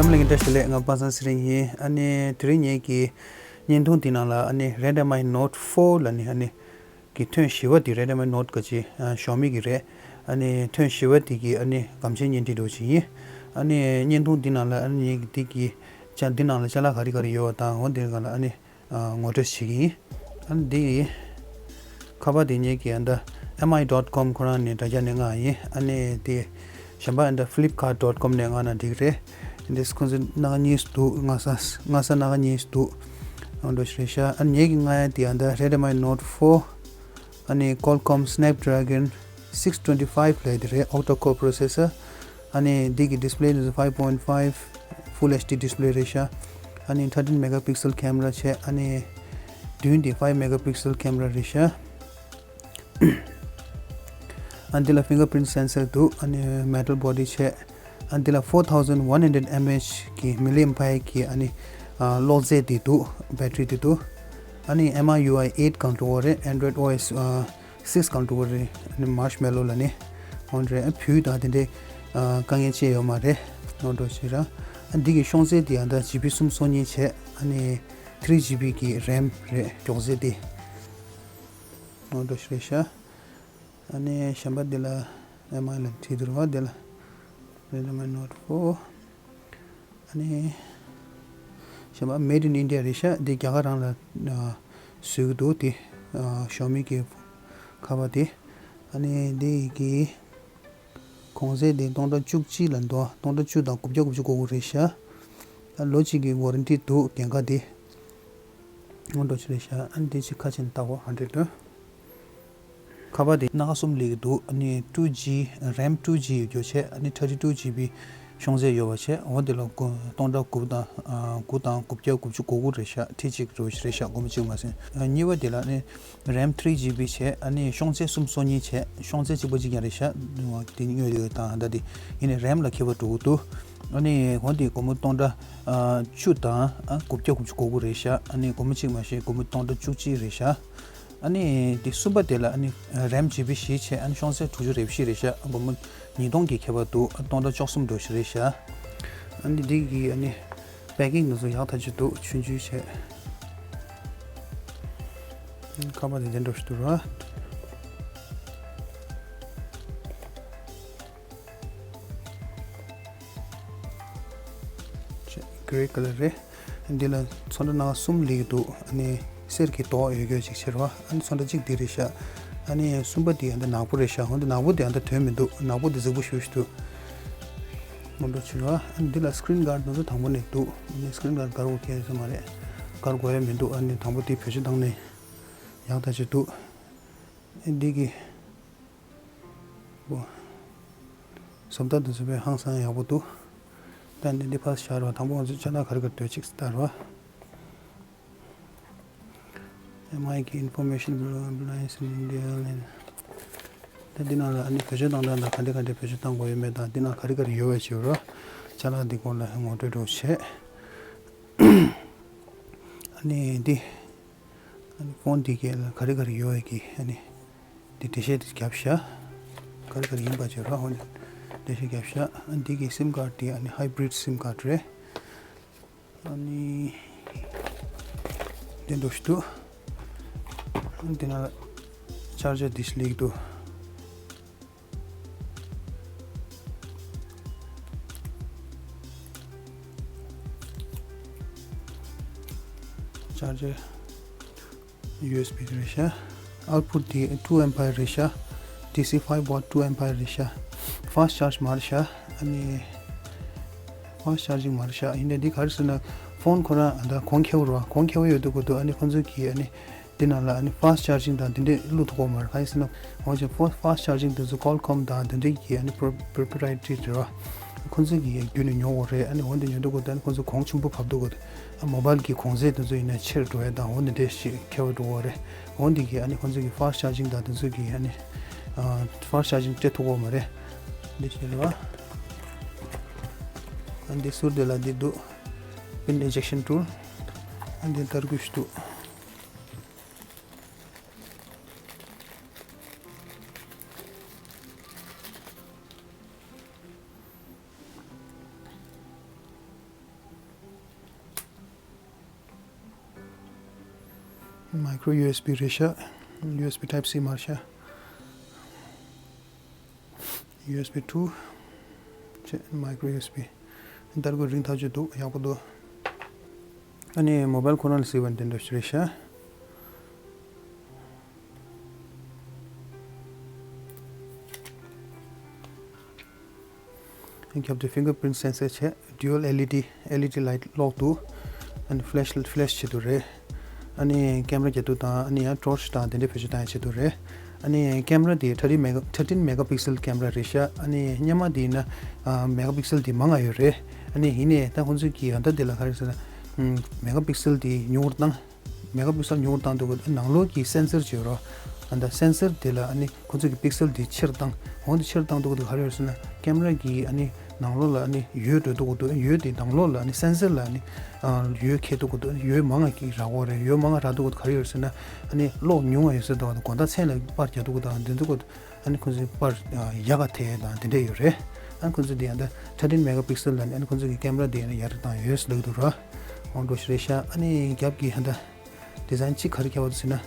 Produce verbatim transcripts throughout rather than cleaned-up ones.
ལྷན་རྒྱས་བཀྲ་ཤིས་བདེ་ལེགས། ང་པ་སངས་ཚེ་རིང་ཡིན། ཨ་ནི་དེ་རིང་ངེད་ཀྱི་བརྙན་ཐུང་འདི་ནང་ལ་ཨ་ནི་Redmi Note four ལ་ནི་ཨ་ནི་གི་ཐེངས་བཞི་པ་དེ་Redmi Note ག་ཅི་ཨ་Xiaomi གི་རེད། ཨ་ནི་ཐེངས་བཞི་པ་དེ་གི་ཨ་ནི་སྒམ་ཆས་བརྙན་འཕྲིན་འདྲ་བོ་ཅིག་ཡིན། ཨ་ནི་བརྙན་ཐུང་འདི་ནང་ལ་ཨ་ནི་ངེད་ཀྱི་འདི་གི་ཅ་འདི་ནང་ལ་ཅ་ལག་ག་རེ་ག་རེ་ཡོད་པ་དང་འོ་འདི་ག་ལ་ཨ་ནི་ཨ་ངོ་སྤྲོད་བྱེད་ཀྱི་ཡིན། ཨ་ནི་འདི་ཁ་པར་འདི་ངེད་ཀྱི་ཨ་ད་M I dot com ཁོ་རང་ནས་དྲ་རྒྱ་ནས་མངགས་ཡིན། ཨ་ནི་དེ་གཞན་པ་ཨ་ད་Flipkart dot com ནས་མངགས་ན་འགྲིག་རེད། འདི་ཁོང་ཚོ་སྣ་ཁ་གཉིས་འདུག་སྔ་ས་སྔ་ས་སྣ་ཁ་གཉིས་འདུག་འོ་འདྲ་ཞིག་རེད་ཤག་ཨ་ནི་ངེད་ཀྱི་མངགས་ཡ་དེ་ཨ་ད་Redmi Note four ཨ་ནི་Qualcomm Snapdragon six twenty five ལབ་དེ་རེད། Octa core processor ཨ་ནི་འདི་གི་display ནི་five point five Full H D display རེད་ཤག་ཨ་ནི་thirteen megapixel camera བྱས། ཨ་ནི་མདུན་དེ་five megapixel camera རེད་ཤག་ཨ་ནི་འདི་ལ་fingerprint sensor འདུག་ཨ་ནི་metal body བྱས། ཨ་ནི་འདི་ལ four thousand one hundred mAh གི་milliamp hour གི་ཨ་ནི་ཨ་གློག་རྫས་དེ་འདུག battery དེ་འདུག་ཨ་ནི་M I U I eight གང་འགྲོ་བ་རེད། Android O S ཨ་six གང་འགྲོ་བ་རེད། ཨ་ནི་Marshmallow ལ་ནི་འོ་འདྲ་ཨ་བུད་དང་དེ་འདྲའི་ཨ་དཀའ་ངལ་ཅི་ཡོད་མ་རེད། འོ་འདྲ་ཞིག་ར། ཨ་འདི་གི་ཤོང་ཚད་དེ་ཨ་ད་G B སུམ་སོ་གཉིས་བྱས། ཨ་ནི་three G B གི་RAM རེད་མགྱོགས་ཚད་དེ། འོ་འདྲ་ཞིག་རེད་ཤག་ཨ་ནི་གཞན་པ་འདི་ལ་M I ལ་བྲིས་འདུག་ར་བ། འདི་ལ་Redmi Note four ཨ་ནི་གཞན་པ་Made in India རེད་ཤག་འདི་རྒྱ་གར་རང་ལ་ཨ་བཟོས་ཀྱི་འདུག་དེ་ཨ་Xiaomi གི་ཁ་པར་དེ། ཨ་ནི་འདི་གི་གོང་ཚད་དེ་སྟོང་ཕྲག་བཅུ་གཅིག་ལ་འདུག་སྟོང་ཕྲག་བཅུ་དང་དགུ་བརྒྱ་དགུ་བཅུ་གོ་དགུ་རེད་ཤག་ཨ་ལོ་གཅིག་གི་warranty འདུག་འགན་ཁག་དེ། འོ་འདྲ་ཞིག་རེད་ཤག་ཨ་ནི་འདི་ཅིག་ཁ་ཕྱེ་ནས་བལྟའོ། ཧན་ཌེ་ཌི་ཊུ། ཁ་པར་དེ་སྣ་ཁ་གསུམ་སླེབས་ཀྱི་འདུག་ཨ་ནི་two G RAM two G ཡོད་རྒྱུ་བྱས། ཨ་ནི་thirty two G B ཤོང་ཚད་ཡོད་པ་བྱས། འོ་དེ་ལ་དགུ་སྟོང་ཕྲག་དགུ་དང་ཨ་དགུ་དང་དགུ་བརྒྱ་དགུ་བཅུ་གོ་དགུ་རེད་ཤག་ཁྲི་གཅིག་རེད་ཤག་སྒོར་མོ་གཅིག་མ་ཟིན། ཨ་གཉིས་པ་དེ་ལ་ནི་RAM three G B བྱས། ཨ་ནི་ཤོང་ཚད་སུམ་སོ་གཉིས་བྱས། ཤོང་ཚད་གཅིག་པ་གཅིག་རྐྱང་རེད་ཤག་དེ་དངོས་དེ་དང་ད་དེ་ཡིན་ནའི་RAM ལ་ཁྱད་པར་འགྲོ་གི་འདུག་ཨ་ནི་འོ་དེ་སྒོར་མོ་སྟོང་ཕྲག་ཨ་བཅུ་དང་ཨ་དགུ་བརྒྱ་དགུ་བཅུ་གོ་དགུ་རེད་ཤག་ཨ་ནི་སྒོར་མོ་གཅིག་མ་ཟིན་སྒོར་མོ་སྟོང་ཕྲག་བཅུ་གཅིག་རེད་ཤག་ཨ་ནི་དེ་གསུམ་པ་དེ་ལ་ཨ་ནི་RAM G B བཞི་བྱས། ཨ་ནི་ཤོང་ཚད་དྲུག་ཅུ་རེ་བཞི་རེད་ཤག་སྒོར་མོ་ཉིས་སྟོང་གི་ཁྱད་པར་འདུག་ཨ་སྟོང་ཕྲག་བཅུ་གསུམ་འགྲོ་ཞིག་རེད་ཤག་ཨ་ནི་འདི་གི་ཨ་ནི་པེ་ཀིང་དེ་ཚོ་ཡག་ཐག་ཆོད་འདུག་ཆུང་ཆུང་བྱས། ཁ་པར་དེ་དེ་འགྲོ་ཞིག་འདུག་ར། ཅེ། གྷེ་རེ་ཀ་ལར་རེད། འདི་ལ་ཚོན་ཁྲ་སྣ་ཁ་གསུམ་སླེབས་ཀྱི་འདུག་ཨ་ནི་གསེར་གྱི་མདོག་ཡོད་རྒྱུ་ཅིག་བྱས་རེད་བ། ཨ་ནི་ཚོན་ཁྲ་གཅིག་འདི་རེད་ཤག་ཨ་ནི་གསུམ་པ་འདི་ཨ་ནི་ནག་པོ་རེད་ཤག་འོ་འདི་ནག་པོ་འདི་ཨ་ནི་དོན་མི་འདུག་ནག་པོ་འདི་རྫིག་པོ་ཞེ་པོ་ཞིག་འདུག་འོ་འདྲ་བྱས་རེད་བ། ཨ་ནི་འདི་ལ་screen guard འདི་ཚོ་དང་པོ་ནས་འདུག་ཨ་ནི་screen guard ག་རེ་དགོས་ཀྱི་ཡོད་ས་མ་རེད། ག་རེ་དགོས་ཡ་མི་འདུག་ཨ་ནི་དང་པོ་འདི་བེད་སྤྱོད་བཏང་ནས་ཡག་ཐག་ཆོད་འདུག་ཨ་ནི་འདི་གི་བཟོ་ལྟ་དེ་ཚོ་དཔེ་ཧང་སང་ཡག་པོ་འདུག་ད་འདི་འདི་ཕར་བཞག་རོགས། དང་པོ་ང་ཚོས་ཅ་ལག་ག་རེ་ག་རེ་འདོད་ཅིག་ལྟ་རོགས། M I གི་information appliance in India ད་འདི་ནང་ལ་ཨ་ནི་བེད་སྤྱོད་བཏང་སྟངས་དང་ག་འདྲ་ག་འདྲ་བེད་སྤྱོད་བཏང་དགོས་ཡོད་མེད་དང་འདི་ནང་ག་རེ་ག་རེ་ཡོད་པ་ཞིག་རོགས། ཅ་ལག་འདི་སྐོར་ལ་ངོ་སྤྲོད་འདྲ་བྱས། ཨ་ནི་འདི། ཨ་ནི་ཕོན་འདི་གས་ལ་ག་རེ་ག་རེ་ཡོད་ཡ་གི་ཨ་ནི་འདི་འགྲེལ་བཤད་འདི་བརྒྱབ་ཤག་ག་རེ་ག་རེ་ཡིན་པ་བྱས་ར་ཧོ་ནི་འགྲེལ་བཤད་བརྒྱབ་ཤག་ཨ་ནི་འདི་གི་སིམ་ཀར་འདི་ཨ་ནི་hybrid sim card རེད། ཨ་ནི་འདི་འདྲ་ཞིག་འདུག་ཨ་ནི་འདི་ནང་ལ་ཆར་ཇར་འདི་ཞིག་སླེབས་ཀྱི་འདུག་ཆར་ཇར་ཡུ་ཨེས་བི་རེད་ཤག་ཨའུ་ཊི་པུཊ་དེ་two amp རེད་ཤག་ཌི་སི་five watt two amp རེད་ཤག fast charge མ་རེད་ཤག་ཨ་ནི་fast charging མ་རེད་ཤག་ཡིན་ནའི་འདི་ག་རེ་ཟེར་ན་ཕོན་ཁོ་རང་ད་གོང་ཁེ་པོ་རེད་བ། གོང་ཁེ་པོ་ཡོད་དུས་སྐབས་དུ་ཨ་ནི་ཁོ་ཚོ་གིས་ཨ་ནི་འདི་ནང་ལ་ཨ་ནི་fast charging དང་འདི་འདྲས་བླུག་ཐུབ་ཀྱི་མ་རེད། གང་ཡིན་ཟེར་ན་འོ་ཅེ་fast charging དེ་ཚོ་Qualcomm དང་འདི་འདྲས་ཀྱི་ཨ་ནི་pro- proprietary རེད་བ། ཁོ་ཚོ་གིས་བརྒྱུད་ནས་ཉོ་དགོས་རེད། ཨ་ནི་འོ་འདི་ཉོ་དུས་སྐབས་དུ་ཨ་ནི་ཁོ་ཚོ་གོང་ཆེན་པོ་བབས་དུས་སྐབས་དུ་ཨ་མོ་བལ་གྱི་གོང་ཚད་དེ་ཚོ་ཡིན་ན་ཆེར་འགྲོ་ཡ་དང་འོ་འདི་འདྲས་ཞིག་ཁེ་པོ་འགྲོ་གི་རེད། འོ་འདི་གིས་ཨ་ནི་ཁོ་ཚོ་གིས་fast charging དང་དེ་ཚོ་གིས་ཨ་ནི་ཨ་fast charging སྤྲད་ཐུབ་ཀྱི་མ་རེད། འདི་ཞིག་རེད་བ། ཨ་འདི་ཟུར་དེ་ལ་འདི་འདུག pin ejection tool ཨ་འདི་ལྟར་དགོས་ཤིག་འདུག Micro USB རེད་ཤག USB Type-C མ་རེད་ཤག USB two བྱས། Micro USB། ལྟ་སྒོ་རིང་ཐག་ཆོད་འདུག་ཡག་པོ་འདུག་ཨ་ནི་མོ་བལ་ཁོ་རང་ལ་གཟིགས་པ་འདི་འདྲ་ཞིག་རེད་ཤག་རྒྱབ་དེ་fingerprint sensor བྱས། Dual LED LED light གློག་འདུག་ཨ་ནི་flash flash བྱེད་དུ་རེད། ཨ་ནི་camera རྒྱག་དུས་དང་ཨ་ནི་ཡང་torch དང་དེ་འདྲའི་བེད་སྤྱོད་བཏང་ཡ་བྱེད་དུ་རེད། ཨ་ནི་camera དེ་thirteen mega thirteen megapixel camera རེད་ཤག་ཨ་ནི་སྔོན་མ་དེ་ཡིན་ན་megapixel དེ་མང་ང་ཡོད་རེད། ཨ་ནི་ཡིན་ནའི་ད་ཁོང་ཚོས་ཀྱིས་ཨ་ད་དེ་ལ་ག་རེ་ཟེར་ན་megapixel དེ་ཉུང་རུ་བཏང་། megapixel ཉུང་རུ་བཏང་དུས་ནང་ལོགས་ཀྱི་sensor བྱོས་རོགས། ཨ་ད་sensor དེ་ལ་ཨ་ནི་ཁོ་ཚོ་གི་pixel དེ་ཆེར་བཏང་། འོན་ཏེ་ཆེར་བཏང་དུས་ག་རེ་ཡོད་ཟེར་ན་camera གི་ཨ་ནི་ནང་ལོགས་ལ་ཨ་ནི་འོད་འགྲོ་དུས་འོད་དེ་ནང་ལོགས་ལ་ཨ་ནི་sensor ལ་ཨ་ནི་འོད་ཁེལ་དུས་འོད་མང་ང་གི་རག་གོ་རེད། འོད་མང་ང་རག་དུས་ག་རེ་ཡོད་ཟེར་ན་ཨ་ནི་གློག་ཉུང་ང་ཡོད་ཟེར་དུས་དགོང་དག་མཚན་ལ་པར་རྒྱག་དུས་དང་དེ་ཚོ་ཨ་ནི་ཁོ་ཚོའི་པར་ཡག་ག་ཐེབས་དང་དེ་འདྲས་ཡོད་རེད། ཨ་ནི་ཁོ་ཚོ་དེ་ཡང་ད་thirteen megapixel ལ་ཨ་ནི་ཁོ་ཚོ་གི་camera དེ་ཡང་ཡར་བཏང་ཡོད་ཟེར་ལབ་འདུག་ར། འོ་འདྲ་ཞིག་རེད་ཤག་ཨ་ནི་རྒྱབ་ཀྱི་ཧ་ད་design གཅིག་ག་རེ་བརྒྱབ་པ་འདུག་ཟེར་ན།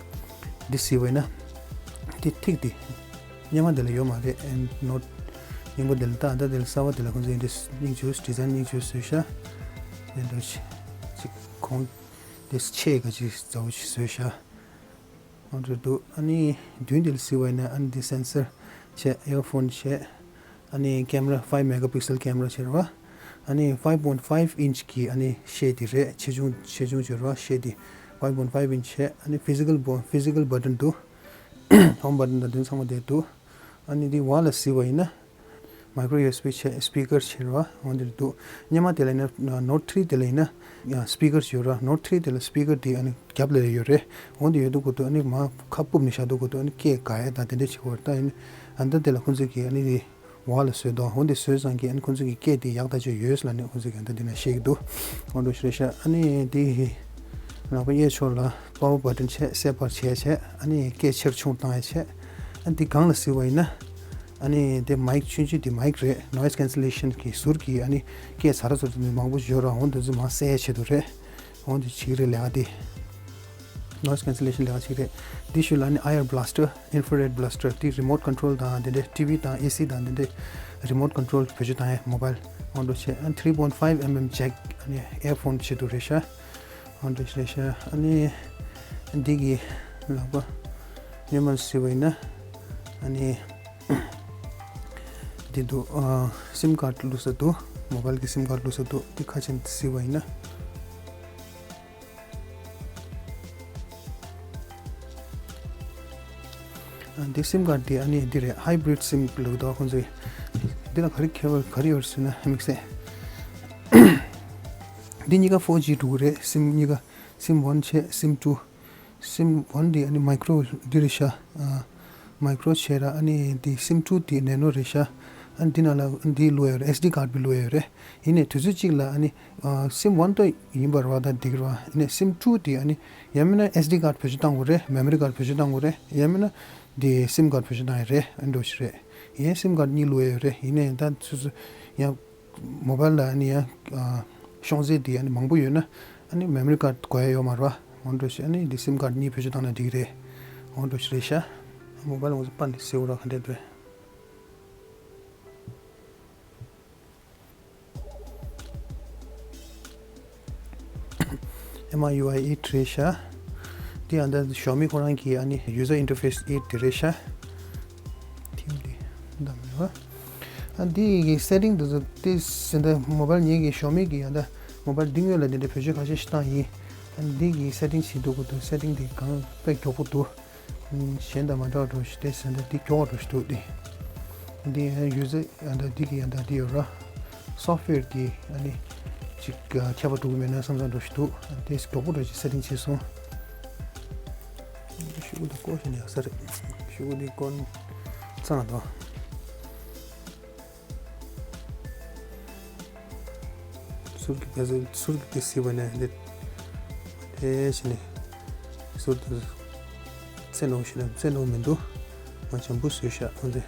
འདི་གཟིགས་པ་ཡིན་ན། འདི་ཐིག་འདི། སྔོན་མ་འདི་ལ་ཡོད་མ་རེད། ཨེ་ནོ་ཊི་རྙིང་པ་འདི་ལ་ད་ད་འདི་ལ་གསར་པ་འདི་ལ་ཁོང་ཚོས་འདི་སྙིང་རྗེ་design སྙིང་རྗེ་བཟོས་ཤག་ཨེ་འདྲ་ཞིག་ཅིག་གོང་འདི་ཆེ་ག་ཅིག་ཛའུ་ཅིག་བཟོས་ཤག་འོ་འདྲ་འདུག་ཨ་ནི་མདུན་འདི་ལ་གཟིགས་པ་ཡིན་ན་ཨ་ནི་འདི་sensor བྱས། earphone བྱས། ཨ་ནི་camera five megapixel camera བྱས་རེད་བ། ཨ་ནི་five point five inch གི་ཨ་ནི་ཤེལ་དེ་རེད། ཆེ་ཆུང་ཆེ་ཆུང་བྱས་རེད་བ། ཤེལ་དེ་five point five inch བྱས། ཨ་ནི་physical bu- physical button འདུག home button དང་དེ་ཚང་མ་དེ་འདུག་ཨ་ནི་འདི་འོག་ལ་གཟིགས་པ་ཡིན་ན་micro USB བྱས། speaker བྱས་རེད་བ། འོ་འདི་འདུག་སྔོན་མ་དེ་ལ་ཡིན་ན་note three དེ་ལ་ཡིན་ན་speaker བྱས་རེད་བ། note three དེ་ལ་speaker དེ་ཨ་ནི་རྒྱབ་ལ་ཡོད་རེད། འོ་འདི་ཡོད་དུས་གོ་དུས་ཨ་ནི་མར་ཁ་སྤུབ་ནས་བཞག་དུས་གོ་དུས་ཨ་ནི་སྐད་ག་ཡ་དང་དེ་འདྲ་བྱེད་ཀྱི་ཡོད་རེད། ད་ཡིན་ཨ་ནི་ད་དེ་ལ་ཁོང་ཚོས་ཀྱིས་ཨ་ནི་འདི་འོག་ལ་བཟོས་འདུག་འོ་འདི་བཟོས་ཙང་གི་ཨ་ནི་ཁོང་ཚོ་གི་སྐད་དེ་ཡག་ཐག་ཆོད་ཡོད་ལབ་ནས་ཁོང་ཚོ་གི་ད་འདི་ན་བཤད་ཀྱི་འདུག་འོ་འདྲ་ཞིག་རེད་ཤག་ཨ་ནི་འདི་ལག་པ་གཡས་ཕྱོགས་ལ་power button བྱས། གསལ་བར་བྱས་བྱས། ཨ་ནི་སྐད་ཆེར་ཆུང་བཏང་ཡ་བྱས། ཨ་འདི་སྒང་ལ་གཟིགས་པ་ཡིན་ན་ཨ་ནི་འདི་མའིག་ཆུང་ཆུང་འདི་མའིག་རེད། noise cancellation གི་ཟུར་གྱི་ཨ་ནི་སྐད་ཟ་ར་ཟ་ར་དེ་མང་པོ་ཡོད་ར། འོ་འདི་ཚོ་མར་གསལ་ཡ་ཆེད་དུ་རེད། འོ་འདི་བྱེད་ཀྱི་རེད་ལས་ཀ་འདི། noise cancellation ལས་ཀ་ཅིག་རེད། འདི་ཞུ་ལ་ནི་air blaster, infrared blaster དེ་remote control དང་དེ་འདྲའི་TV དང་AC དང་དེ་འདྲའི་remote control བེད་སྤྱོད་བཏང་ཡས་mobile འོ་འདྲ་བྱས། ཨ་three point five mm jack ཨ་ནི་earphone ཆེད་དུ་རེད་ཤག་འོ་འདྲ་རེད་ཤག་ཨ་ནི་འདི་གི་ལག་པ་སྔོན་མ་གཟིགས་པ་ཡིན་ན་ཨ་ནི་འདི་འདུག་ཨ་sim card བླུགས་ས་འདུག mobile གི་sim card བླུགས་ས་འདུག་འདི་ཁ་ཕྱེ་གཟིགས་པ་ཡིན་ན། འདི་sim card འདི་ཨ་ནི་འདི་རེད། hybrid sim ལབ་འདུག་ཁོང་ཚོས། འདི་ལ་ག་རེ་ཁྱད་པར་ག་རེ་ཡོད་ཟེར་ན་དམིགས་བསལ། འདི་གཉིས་ཀ་four G འགྲོ་གི་རེད། sim གཉིས་ཀ sim one བྱས་sim two sim one འདི་ཨ་ནི་micro འདི་རེད་ཤག micro བྱས་ར། ཨ་ནི་འདི sim two འདི་nano རེད་ཤག་ཨ་ནི་འདི་ནང་ལ་འདི་བླུགས་ཡོད་རེད། SD card འདི་བླུགས་ཡོད་རེད། ཡིན་ནའི་དུས་ཚོད་གཅིག་ལ་ཨ་ནི་sim one ཏོ་ཡིན་པ་རེད་བ། ད་འགྲིག་རེད་བ། ཡིན་ནའི་sim two དེ་ཨ་ནི་ཡང་མིན་ན་SD card བེད་སྤྱོད་བཏང་དགོས་རེད། memory card བེད་སྤྱོད་བཏང་དགོས་རེད། ཡང་མིན་ན་དེ་sim card བེད་སྤྱོད་བཏང་ཡ་རེད། ཨ་འདྲ་ཞིག་རེད། ཡིན་sim card གཉིས་བླུགས་ཡ་ཡོད་རེད། ཡིན་ནའི་ད་སོ་སོ་ཡང་mobile ལ་ཨ་ནི་ཡང་ཤོང་ཚད་དེ་ཨ་ནི་མང་པོ་ཡོད་ན་ཨ་ནི་memory card དགོས་ཡ་ཡོད་མ་རེད་བ། ཨ་འདྲ་ཞིག་ཨ་ནི་དེ་sim card གཉིས་བེད་སྤྱོད་བཏང་ན་འགྲིག་རེད། ཨ་འདྲ་ཞིག་རེད་ཤག mobile ངོ་ཚ་པ་འདི་སེ་འོ་ར་ག་འདྲ་འདུག M I U I eight རེད་ཤག་འདི་ཡང་ད་Xiaomi ཁོ་རང་གི་ཨ་ནི་user interface eight དེ་རེད་ཤག་ཐིམ་འདི་འདམ་ཡོད། ཨ་འདི་གི་setting དེ་ཚོ་དེ་ཟིན་ད་mobile ངེད་ཀྱི་Xiaomi གི་ཡང་ད་mobile འདི་སྔོན་ལ་འདི་འདྲ་བེད་སྤྱོད་ཁ་ཤས་ཤིག་བཏང་ཡིན། ཨ་འདི་གི་setting ཞིག་འདུག་གོ་འདུག setting དེ་གང་དཔེ་མགྱོགས་པོ་འདུག་གཞན་དང་མ་འདྲ་བ་འདྲ་ཞིག་དེ་ཟིན་ད་འདི་མགྱོགས་པ་འདྲ་ཞིག་འདུག་འདི་འདི་user ཡང་ད་འདི་གི་ཡང་ད་འདི་ཡོད་ར། software གི་ཨ་ནི་ཅིག་ཁྱད་པར་འགྲོ་གི་མེད་ན་བསམ་བསམ་འདྲ་ཞིག་འདུག་དེ་མགྱོགས་པོ་འདྲ་ཞིག་setting བྱས་སོང་། ཤོག་གུ་འདི་བཀོལ་བྱས་ན་ཡག་ས་རེད། ཤོག་གུ་འདི་བཀོལ་གཙང་དང་། ཟུར་གྱི་བེ་ཟེལ་ཟུར་གྱི་བེ་སི་བ་ནས་འདི་དེ་བྱས་ནས་ཟུར་དུ་རྩེ་ནོར་ཞིག་ན་རྩེ་ནོར་མི་འདུག་ང་འཇམ་པོ་བཟོས་ཤག་འོན་ཏེ་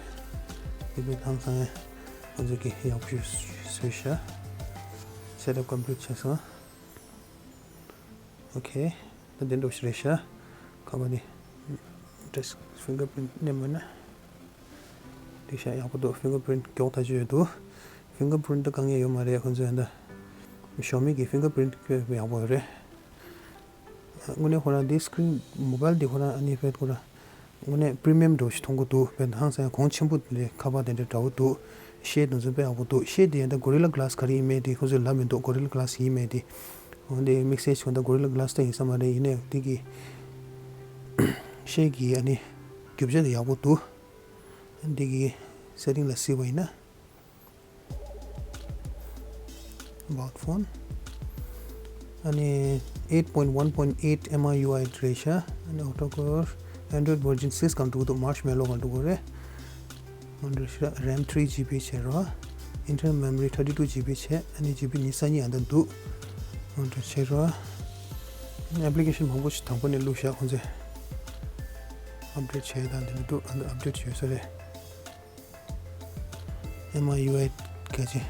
འདི་པའི་ཐང་སང་ང་ཚོ་གི་ཡག་པོ་ཞིག་བཟོས་ཤག setup complete བྱས་སོང་། ཨོ་ཁེ། ད་འདི་འདྲ་ཞིག་རེད་ཤག་ཁ་པར་འདི་ཊ་ཆི་ཕིང་གར་པི་རིན་ཊི་མནན་པ་ན། འདི་ཤ་ཡག་པོ་འདུག་ཕིང་གར་པི་རིན་ཊི་མགྱོགས་ཐག་ཆོད་འདུག་ཕིང་གར་པི་རིན་ཊི་ད་དཀའ་ངལ་ཡོད་མ་རེད། ཁོང་ཚོས་ད་ཞའོ་མི་གི་ཕིང་གར་པི་རིན་ཊི་དཔེ་ཡག་པོ་ཡོད་རེད། དངོས་གནས་ཁོ་རང་འདི་སི་ཀི་རིན་མོ་བལ་འདི་ཁོ་རང་ཨ་ནི་དཔེ་ཁོ་རང་དངོས་གནས་པི་རི་མི་ཡམ་འདྲ་བོ་ཞིག་མཐོང་གི་འདུག་དཔེ་ཧང་སང་གོང་ཆེན་པོ་དེ་འདྲའི་ཁ་པར་དེ་འདྲ་འདྲ་བོ་འདུག་ཤེལ་དེ་ཚོ་དཔེ་ཡག་པོ་འདུག་ཤེལ་དེ་ཡང་ད་གོ་རི་ལ་གི་ལཱ་སི་ག་རེ་ཡིན་མིན་དེ་ཁོ་ཚོས་ལབ་མི་འདུག་གོ་རི་ལ་གི་ལཱ་སི་ཡིན་མིན་དེ། འོན་ཏེ་དམིགས་བསལ་བྱུང་ད་གོ་རི་ལ་གི་ལཱ་སི་ད་ཡིན་ས་མ་རེད། ཡིན་ནའི་དེ་གི་ཤེལ་གྱི་ཨ་ནི་རྒྱུ་ཆ་དེ་ཡག་པོ་འདུག་འདི་གི་སེ་ཊིང་ལ་གཟིགས་པ་ཡིན་ན། About phone. ཨ་ནི་eight point one point eight M I U I རེད་ཤག་ཨ་ནི་ཨོག་ཊ་ཀོར་Android version six སྒང་འགྲོ་གི་འདུག་མར་ཤི་མེ་ལོ་སྒང་འགྲོ་གི་རེད། འོན་ཏེ་ཤག་རེམ་three G B བྱས་རོ། Internal memory thirty two G B བྱས། ཨ་ནི་ཇི་བི་ཉི་ཤུ་རྩ་གཉིས་ཨ་འདྲ་འདུག་འོན་ཏེ་བྱས་རོ། ཨེབ་ལི་ཀེ་ཤན་མང་པོ་ཞིག་དང་པོ་ནས་བླུགས་ཤག་ཁོང་ཚོས་ཨབ་ཌེཊ་བྱས་དང་དེ་འདྲ་འདུག་ཨ་འདི་ཨབ་ཌེཊ་བྱས་ཡོད་ས་རེད། M I U I གལ་ཆེ།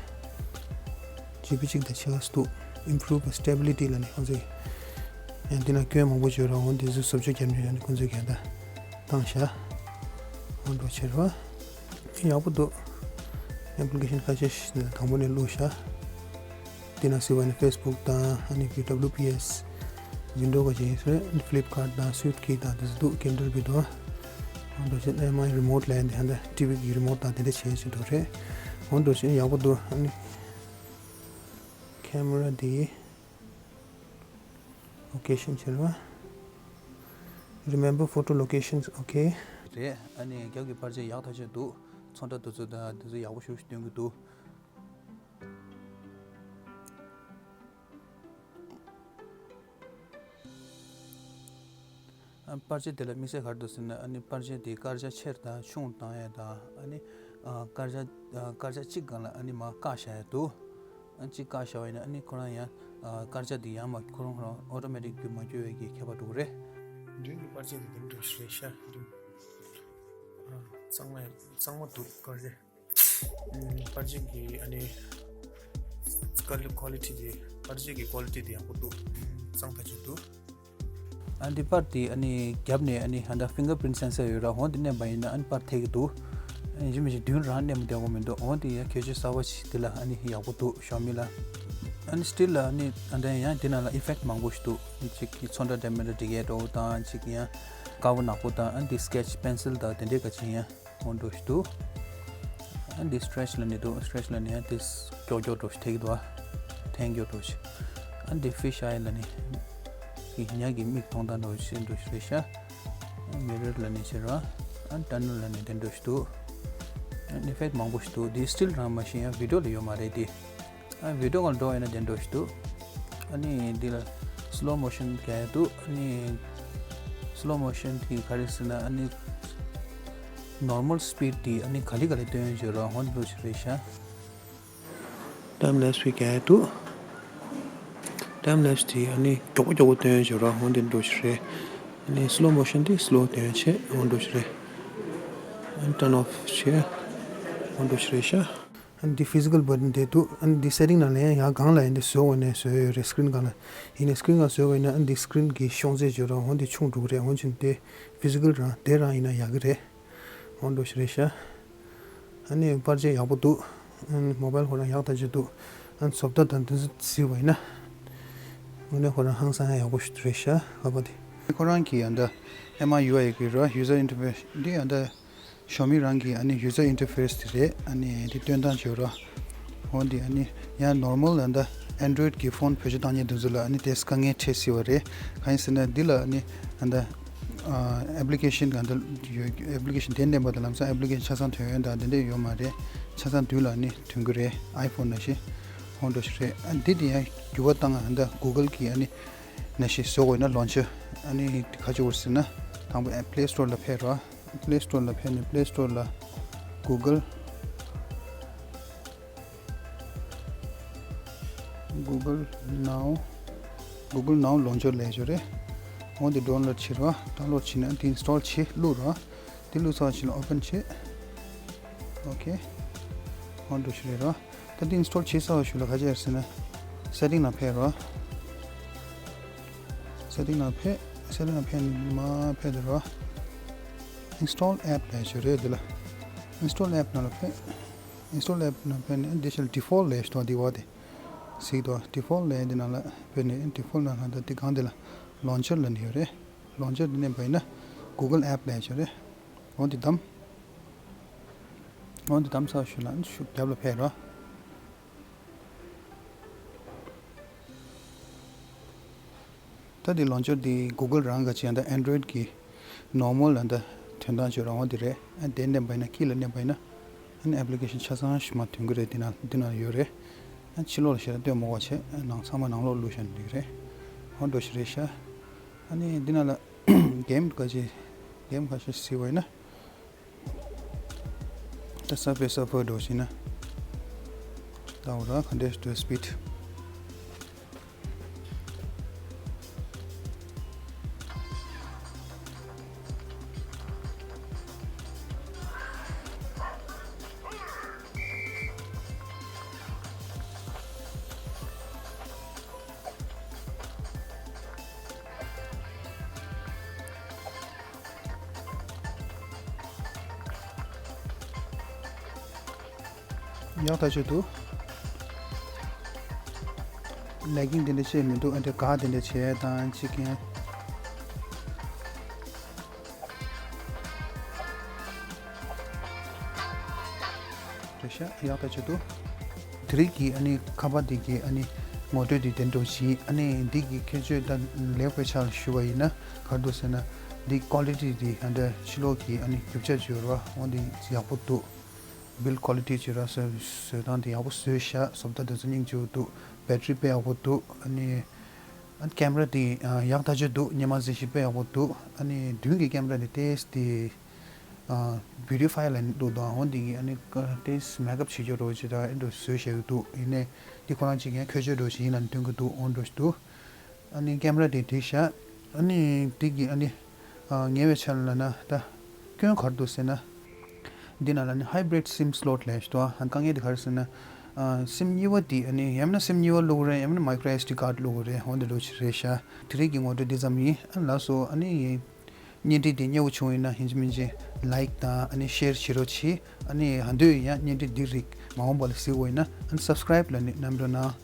ཇི་བི་གཅིག་དང་ཕྱེད་ཀ་འདུག Improve stability ལབ་ནས་ཁོང་ཚོས་ཡང་འདི་ན་སྐྱོན་མང་པོ་བརྗོད་ར། འོན་ཏེ་བཟོ་བཟོ་བཅོས་བརྒྱབ་ནས་ཡང་ཁོང་ཚོས་གན་ད་བཏང་ཤག་འོན་འགྲོ་བྱེད་རོགས། ཡག་པོ་འདུག་ཨེབ་ལི་ཀེ་ཤན་ཁ་ཤས་ཤིག་དང་པོ་ནས་བླུགས་ཤག་དེ་ན་སི་བ་ནི་ཕེ་སི་བུག་དང་ཨ་ནི་ཀི་ཌབ་ལུ་པི་ཨེས། ཝིན་ཌོ་ག་ཅིག་ཡིན་ཟེར། ཕི་ལིབ་ཁཱར་དང་སུའུ་ཊི་ཀི་དང་དེ་ཚོ་འདུག་ཀེན་ཌལ་བི་འདུག་འོན་འགྲོ་བྱེད་ཨེམ་ཨའི་རི་མོ་ཊི་ལབ་ཡ་འདི་ཧ་འདྲ་ཊི་བི་གི་རི་མོ་ཊི་དང་དེ་འདྲ་བྱས་བྱས་འདུག་རེད། འོན་འགྲོ་བྱེད་ཡག་པོ་འདུག་ཨ་ནི་ཁེ་མ་ར་འདི་ལོ་ཀེ་ཤན་བྱེད་རོགས། Remember photo locations okay རེད། ཨ་ནི་རྒྱབ་ཀྱི་པར་ཆས་ཡག་ཐག་ཆོད་འདུག་ཚོན་ཁྲ་དེ་ཚོ་དང་དེ་ཚོ་ཡག་པོ་ཞེ་པོ་ཞིག་སྟོན་གྱི་འདུག་ཨ་པར་ཆས་དེ་ལ་དམིགས་བསལ་ག་རེ་འདུག་ཟེར་ན། ཨ་ནི་པར་ཆས་དེ་དཀར་ཆག་ཆེར་དང་ཆུང་བཏང་ཡས་དང་། ཨ་ནི་ཨ་དཀར་ཆག་ཨ་དཀར་ཆག་གཅིག་སྒང་ལ་ཨ་ནི་མར་བཀག་བཞག་ཡས་འདུག་ཨ་གཅིག་བཀག་བཞག་པ་ཡིན་ན་ཨ་ནི་ཁོ་རང་ཡང་ཨ་དཀར་ཆག་དེ་ཡང་མ་ཁོ་རང་ཁོ་རང་ཨོ་ཊོ་མེ་ཊིག་རྒྱུ་མ་སྐྱོ་བའི་གི་ཁྱད་པར་འདུག་རེད། མདུན་གྱི་པར་ཆས་དེ་དེ་འདྲ་ཞིག་རེད་ཤག་འདུག་ཨ་གཙང་མ་གཙང་མ་འདུག་པར་ཆས། ཨམ་པར་ཆས་ཀྱི་ཨ་ནི་ཀ་ལི་ཀོ་ལི་ཊི་དེ། པར་ཆས་ཀྱི་ཀོ་ལི་ཊི་དེ་ཡག་པོ་འདུག་གཙང་ཐག་ཆོད་འདུག་ཨ་འདི་པར་དེ་ཨ་ནི་རྒྱབ་ནས་ཨ་ནི་ཧ་ད་ཕིང་གར་པི་རིན་ཊི་སེན་སར་ཡོད་ར། འོ་འདི་མནན་པ་ཡིན་ན་ཨ་ནི་པར་ཐེབས་ཀྱི་འདུག་ཨ་ནི་ཡིན་མིན་ཞིག་མདུན་རང་མནན་མི་བདེ་བོ་མི་འདུག་འོ་འདི་ཡ་གལ་ཆེ་གསར་པ་ཞིག་འདི་ལ་ཨ་ནི་ཡག་པོ་འདུག་ཞའོ་མི་ལ། ཨ་ནི་སི་ཊིལ་ལ་ཨ་ནི་ཨ་འདྲ་ཡང་འདི་ནང་ལ་ཨི་ཕེག་མང་པོ་ཞིག་འདུག་གཅིག་གི་ཚོན་ཁྲ་འདྲ་མི་འདྲ་འབྲི་ཡས་འདྲ་བོ་དང་། གཅིག་ཡང་དཀར་པོ་ནག་པོ་དང་། ཨ་ནི་འདི་སི་ཀེ་ཆི་པེན་སིལ་དང་དེ་འདྲའི་ག་ཅིག་ཡང་འོ་འདྲ་ཞིག་འདུག་ཨ་འདི་སི་ཊེ་རེ་ཆི་ལབ་ནི་འདུག་སི་ཊེ་རེ་ཆི་ལབ་ནི་ཡང་འདི་མགྱོགས་མགྱོགས་འདྲ་བོ་ཞིག་ཐེབས་ཀྱི་འདུག་འཐེན་མགྱོགས་འདྲ་བོ་ཞིག་ཨ་འདི་ཕི་ཤི་ཨའི་ལབ་ནི་གི་ཉ་གི་མིག་མཐོང་སྟངས་འདྲ་བོ་ཞིག་འདྲ་བོ་ཞིག་རེད་ཤག་མི་རར་ལབ་ནི་བྱེད་རོགས། ཨ་ཊ་ནལ་ལབ་ནི་དེ་འདྲ་ཞིག་འདུག་ཨ་ཨི་ཕེག་མང་པོ་ཞིག་འདུག་འདི་སི་ཊིལ་རང་མ་ཤེས་ཡང་བི་ཌི་ཡོ་ལ་ཡོད་མ་རེད་དེ། ཨ་བི་ཌི་ཡོ་སྒང་འགྲོ་ཡིན་ན་དེ་འདྲ་ཞིག་འདུག་ཨ་ནི་འདི་ལ་སི་ལོ་མོ་ཤན་རྒྱག་ཡ་འདུག་ཨ་ནི་སི་ལོ་མོ་ཤན་དེ་ག་རེ་ཟེར་ན། ཨ་ནི་ནོར་མལ་སི་པིཌ་དེ་ཨ་ནི་ག་ལེ་ག་ལེ་སྟོན་ཡོད་ར། འོ་འདི་འདྲ་ཞིག་རེད་ཤག་ཊེམ་ལེབ་སི་བི་རྒྱག་ཡ་འདུག་ཊེམ་ལེབ་སི་དེ་ཨ་ནི་མགྱོགས་པོ་མགྱོགས་པོ་སྟོན་ཡོད་ར། འོ་འདི་འདྲ་ཞིག་རེད། ཨ་ནི་སི་ལོ་མོ་ཤན་དེ་སི་ལོ་སྟོན་ཡ་བྱེད། འོ་འདྲ་ཞིག་རེད། ཨ་ནི་ཊརན་ཨོཕ་བྱེད། འོ་འདྲ་ཞིག་རེད་ཤག་ཨ་ནི་འདི་ཕི་ཛི་ཀལ་བ་ཊན་དེ་འདུག་ཨ་ནི་འདི་སེ་ཊིང་ནང་ལ་ཡང་ཡར་སྒང་ལ་ཡང་འདི་བཟོས་འོ་ནས་བཟོས་ཡོད་རེད། སི་ཀི་རིན་སྒང་ལ། ཡིན་ནའི་སི་ཀི་རིན་སྒང་བཟོས་པ་ཡིན་ན་ཨ་ནི་འདི་སི་ཀི་རིན་གྱི་ཤོང་ཚད་བརྗོད་ར། འོ་འདི་ཆུང་འགྲོ་གི་རེད། འོ་བྱས་ནས་འདི་ཕི་ཛི་ཀལ་རང་དེ་རང་ཡིན་ན་ཡག་གི་རེད། འོ་འདྲ་ཞིག་རེད་ཤག་ཨ་ནི་པར་ཆས་ཡག་པོ་འདུག་ཨ་ནི་མོ་བལ་ཁོ་རང་ཡག་ཐག་ཆོད་འདུག་ཨ་ནི་བཟོ་ལྟ་དང་འདི་ཚོ་གཟིགས་པ་ཡིན་ན། དངོས་གནས་ཁོ་རང་ཧང་སང་ཡག་པོ་ཞིག་རེད་ཤག་ཁ་པར་དེ། ཁོ་རང་གི་ཨ་འདི་ཨེམ་ཨའི་ཡུ་ཨའི་གི་ར། ཡུ་ཛར་ཨིན་ཊར་ཕེ་སི་འདི་ཨ་འདི། ཞའོ་མི་རང་གི་ཨ་ནི་ཡུ་ཛར་ཨིན་ཊར་ཕེ་སི་དེ་རེད། ཨ་ནི་དེ་སྟོན་སྟངས་བྱེད་རོགས། འོ་འདི་ཨ་ནི་ཡང་ནོར་མལ་ཨ་འདི་ཨན་ཌོ་རོ་ཡིཌ་གི་ཕོན་བེད་སྤྱོད་བཏང་མཁན་དེ་ཚོ་ལ་ཨ་ནི་དེ་དཀའ་ངལ་འཕྲད་སྲིད་པ་རེད། གང་ཡིན་ཟེར་ན་འདི་ལ་ཨ་ནི་ཨ་འདི་ཨ་ཨེབ་ལི་ཀེ་ཤན་ག་འདི་ཡོད། ཨེབ་ལི་ཀེ་ཤན་དེ་འདེམས་པ་དང་ལམ་སང་ཨེབ་ལི་ཀེ་ཤན་ཆ་ཚང་ཐོན་ཡོད་དང་དེ་འདྲ་ཡོད་མ་རེད། ཆ་ཚང་མདུན་ལ་ཨ་ནི་ཐོན་གི་རེད། ཨའི་ཕོན་ནང་བཞིན། འོ་འདྲ་ཞིག་རེད། ཨ་འདི་དེ་ཡང་འགྱུར་བ་བཏང་ཨ་འདི་གུ་གལ་གི་ཨ་ནི་ནང་བཞིན་བཟོ་དགོས་ན་ལོན་ཆར་ཨ་ནི་ག་ཅིག་དགོས་ཟེར་ན། དང་པོ་ཨེ་པི་ལེ་སི་ཊོར་ལ་ཕེབས་རོགས། པི་ལེ་སི་ཊོར་ལ་ཕེབས་ནས་པི་ལེ་སི་ཊོར་ལ་གུ་གལ་གུ་གལ་ནའོ་གུ་གལ་ནའོ་ལོན་ཆར་ལབ་ཡ་ཅིག་ཡོད་རེད། འོ་འདི་ཌའུན་ལོཌ་བྱེད་རོགས། ཌའུན་ལོཌ་བྱས་ནས་འདི་ཨིན་སི་ཊོལ་བྱེད། བླུགས་རོགས། འདི་བླུགས་ཚར་བ་ཅིག་ལ་ཨོ་པན་བྱེད། ཨོ་ཁེ། འོ་འདྲ་ཞིག་རེད་རོགས། ད་འདི་ཨིན་སི་ཊོལ་བྱས་ཚར་བ་ཞིག་ལ་ག་ཅི་ཡོད་ཟེར་ན། སེ་ཊིང་ནང་ཕེབས་རོགས། སེ་ཊིང་ནང་ཕེབས། ཚེ་རིང་ལ་ཕན་མ་ཕན་དེ་རོ། Install app ལས་ཞུ་རེད་འདི་ལ། Install app ནང་ལ་ཕན། Install app ནང་ཕན་ནས་འདི་ཤལ་default ལས་ཞུ་དང་འདི་བ་དེ། གཟིགས་དང་default ལས་འདི་ནང་ལ་ཕན་ནས་default ནང་ལ་ད་འདི་གང་འདི་ལ་launcher ལ་ནི་ཡོད་རེད། Launcher འདི་ནས་བས་ན་Google app ལས་ཞུ་རེད། འོ་འདི་དམ། འོ་འདི་དམ་ས་ཞུ་ལ་ཤུགས་རྒྱབ་ལ་ཕན་རོ། ད་འདི་launcher འདི་Google རང་ག་ཅི་ཡང་ད་Android གི་normal ལ་ད་ཐོན་སྟངས་ཅིག་རང་བ་འདི་རེད། ཨ་དེ་ནས་བས་ན་ཀི་ལ་ནས་བས་ན་ཨ་ནི་application ཆ་ཚང་ཞིག་མ་ཐོན་གི་རེད། འདི་ན་འདི་ན་ཡོད་རེད། ཨ་ཕྱི་ལོགས་ལ་ཞེ་དྲག་སྟོན་མོ་བ་བྱས་ཨ་ནང་ཚང་མ་ནང་ལོགས་བླུགས་བཞག་འདི་རེད། ཧོ་འགྲོ་ཞིག་རེད་ཤག་ཨ་ནི་འདི་ན་ལ་game ག་ཅི་game ག་ཤ་ཟི་བས་ན། ད་ས་ཕེ་ས་ཕོ་འགྲོ་ཞིག་ན། ད་འོ་ར་ག་འདྲས་འགྲོ་speed། ཡག་ཐག་ཆོད་འདུག lagging དེ་འདྲ་བྱས་མི་འདུག་ཨ་འདྲ་ག་དེ་འདྲ་བྱས་དང་ཅི་གན། རེད་ཤག་ཡག་ཐག་ཆོད་འདུག་དེ་རིང་གི་ཨ་ནི་ཁ་པར་འདི་གི་ཨ་ནི་ངོ་སྤྲོད་འདི་དེ་འདྲ་བྱིན། ཨ་ནི་འདི་གི་ཁྱད་ཆོས་ད་ལེགས་པའི་ཆ་ལ་ཞུ་བ་ཡིན་ན་ག་རེ་འདུག་ཟེར་ན། འདི་quality འདི་ཨ་འདྲ་ཕྱི་ལོགས་ཀྱི་ཨ་ནི་རྒྱུ་ཆ་བྱོས་ར་འོ་འདི་ཡག་པོ་འདུག build quality བྱོས་ར་བཟོ་བཟོ་སྟངས་འདི་ཡག་པོ་བཟོས་ཤག་བཟོ་ལྟ་འདི་ཚོ་སྙིང་རྗེ་པོ་འདུག battery དཔེ་ཡག་པོ་འདུག་ཨ་ནི་ཨ་camera དེ་ཡག་ཐག་ཆོད་འདུག་སྔོན་མ་གཟིགས་ཤིང་དཔེ་ཡག་པོ་འདུག་ཨ་ནི་མདུན་གྱི་camera དེ་ཏོག་ཙམ་དེ་beautify ལ་འདུག་དང་འོ་འདི་གི་ཨ་ནི་ཏོག་ཙམ་makeup བྱེད་རྒྱུ་རོ་ཅི་ད་ཨེ་འགྲོ་བཟོས་བཞག་གི་འདུག་ཡིན་ནའི་འདི་ཁོ་རང་གཅིག་ཡང་ཁྱོད་ཆོས་འགྲོ་ཞིག་ཡིན་ལ་འདོན་གི་འདུག་འོ་འགྲོ་ཞིག་འདུག་ཨ་ནི་camera དེ་འགྲིག་ཤག་ཨ་ནི་འདི་གི་ཨ་ནི་ཉེ་བའི་ཆར་ལ་ན་ད་སྐྱོན་ག་རེ་འདུག་ཟེར་ན། འདི་ནང་ལ་ནི་hybrid sim slot ལས་ཞུ་དོ། ཨ་དཀའ་ངལ་འདི་ག་རེ་ཟེར་ན། ཨ་sim གཉིས་པ་འདི་ཨ་ནི་ཡང་ན་sim གཉིས་པ་བླུག་རེད། ཡང་ན་micro S D card བླུག་རེད། འོ་འདི་འདྲ་ཞིག་རེད་ཤག་དེ་རིང་གི་ངོ་སྤྲོད་འདི་ཙམ་ཡིན། ཨ་ལགས་སོ། ཨ་ནི་བརྙན་འཕྲིན་འདི་མཉེས་པོ་བྱུང་ཡིན་ན་ཡིན་གཅིག་མིན་གཅིག་like དང་ཨ་ནི་share བྱེད་རོགས་གྱིས། ཨ་ནི་ཧ་འདོད་ཡིན་ཡང་བརྙན་འཕྲིན་འདི་རིགས་མ་འོངས་པ་ལ་གཟིགས་འོས་ཡིན་ན་ཨ་ནི་subscribe ལ་ནི་རྣམ་རོལ་གནང་།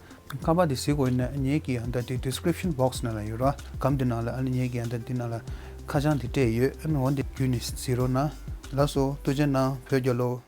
ཁ་པར་འདི་གཟིགས་དགོས་ན་ངེད་ཀྱི་ཨ་ད་དེ་description box ནང་ལ་ཡོད་ར། སྒམ་འདི་ནང་ལ་ཨ་ནི་ངེད་ཀྱི་ཨ་ད་འདི་ནང་ལ་ཁ་བྱང་འདི་སྤྲད་ཡོད། ཨ་ནི་འོ་འདི་བརྒྱུད་ནས་གཟིགས་རོགས་གནང་། ལགས་སོ། ཐུགས་རྗེ་གནང་། བོད་རྒྱལ་ལོ།